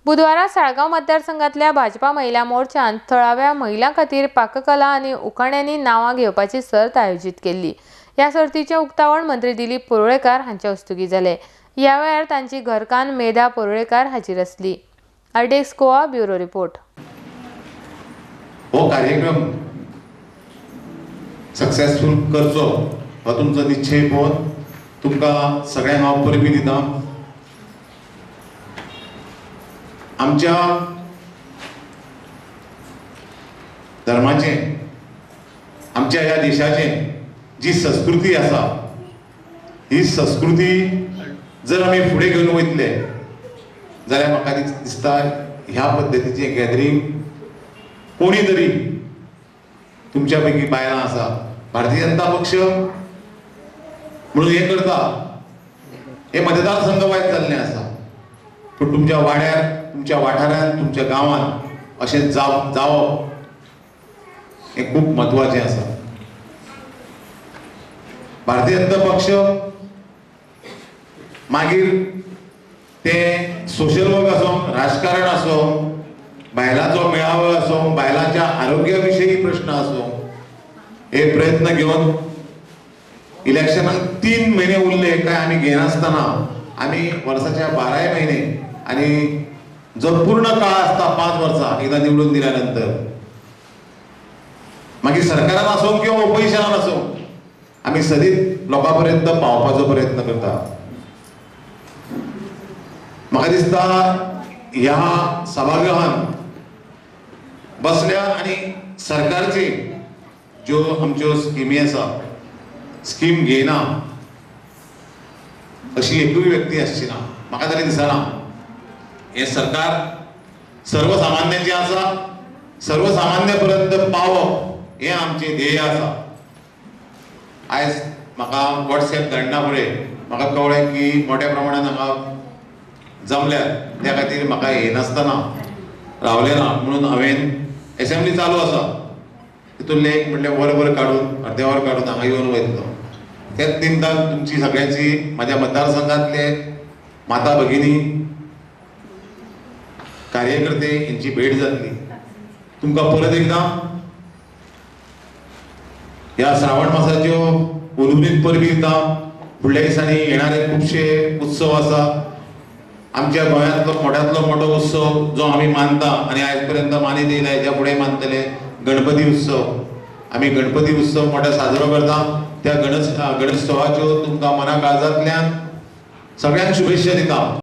बुधवारा साळगांव मतदारसंघातल्या भाजपा महिला मोर्चान थळाव्या महिलां खातीर पाककला आनी उखाण्यांनी नांवां घेवपाची सर्त आयोजीत केल्ली. ह्या सर्तीचें उक्तावण मंत्री दिलीप परुळेकार हांच्या हस्तुकीं जालें. ह्या वेळार तांची घरकान्न मेधा परुळेकार हाजीर आसली. RDX Goa bureau report. हो कार्यक्रम सक्सेसफुल करचो हो तुमचो निश्चय पळोवन तुमकां सगळ्यांक हांव परबी दिता. आमच्या धर्माचें, आमच्या ह्या देशाचें जी संस्कृती आसा, ही संस्कृती जर आमी फुडें घेवन वयतले जाल्यार म्हाका दिसता ह्या पद्दतीचें गॅदरींग कोणी तरी तुमच्या पैकी बायलां आसा, भारतीय जनता पक्ष म्हणून हें करता, हे मतदारसंघ वायज जाल्लें आसा, पूण तुमच्या वाड्यार, तुमच्या वाठारांत, तुमच्या गांवांत अशें जावप हें खूब म्हत्वाचें आसा. भारतीय जनता पक्ष मागीर तें सोशल वर्क आसूं, राजकारण आसूं, बायलांचो मेळावो आसूं, बायलांच्या आरोग्या विशयी प्रश्न आसूं, हे प्रयत्न घेवन इलेक्शनाक 3 म्हयने उरले काय आमी घेनासतना आमी वर्साच्या 12 म्हयने आनी जो पूर्ण काळ आसता 5 वर्सां एकदां निवडून दिल्या नंतर, मागीर सरकारान आसूं किंवा ओपोजिशनान आसूं, आमी सदींच लोकां पर्यंत पावपाचो प्रयत्न करता. म्हाका दिसता ह्या सभागृहान बसल्या आनी सरकारची ज्यो आमच्यो स्किमी आसा, स्कीम घेयना अशी एकूय व्यक्ती आसची ना, म्हाका तरी दिसना. हें सरकार सर्वसामान्याचें आसा, सर्वसामान्य पर्यंत पावप हें आमचें ध्येय आसा. आयज म्हाका वॉट्सएप धाडना फुडें म्हाका कळ्ळें की मोठ्या प्रमाणान हांगा जमल्यात, त्या खातीर म्हाका येनासतना रावलें ना म्हणून हांवें एसेंब्ली चालू आसा तितूंतलें एक म्हटल्यार वरभर काडून, अर्दें वर काडून हांगा येवन वयतलो. त्याच निमतान तुमची सगळ्यांची म्हाज्या मतदारसंघांतले माता भगिनी कार्यकर्ते यांची भेट जातली. तुमकां परत एकदां ह्या श्रावण मासाच्यो उर्वरीत परबी दिता. फुडल्या दिसांनी येणारे खुबशे उत्सव आसा. आमच्या गोंयांतलो मोठ्यांतलो मोठो उत्सव जो आमी मानता आनी आयज पर्यंत मानीत येयला, हेच्या फुडें मानतले, गणपती उत्सव. आमी गणपती उत्सव मोठ्या साजरो करता. त्या गणेशोत्सवाच्यो तुमकां मना काळजांतल्यान सगळ्यांक शुभेच्छा दिता.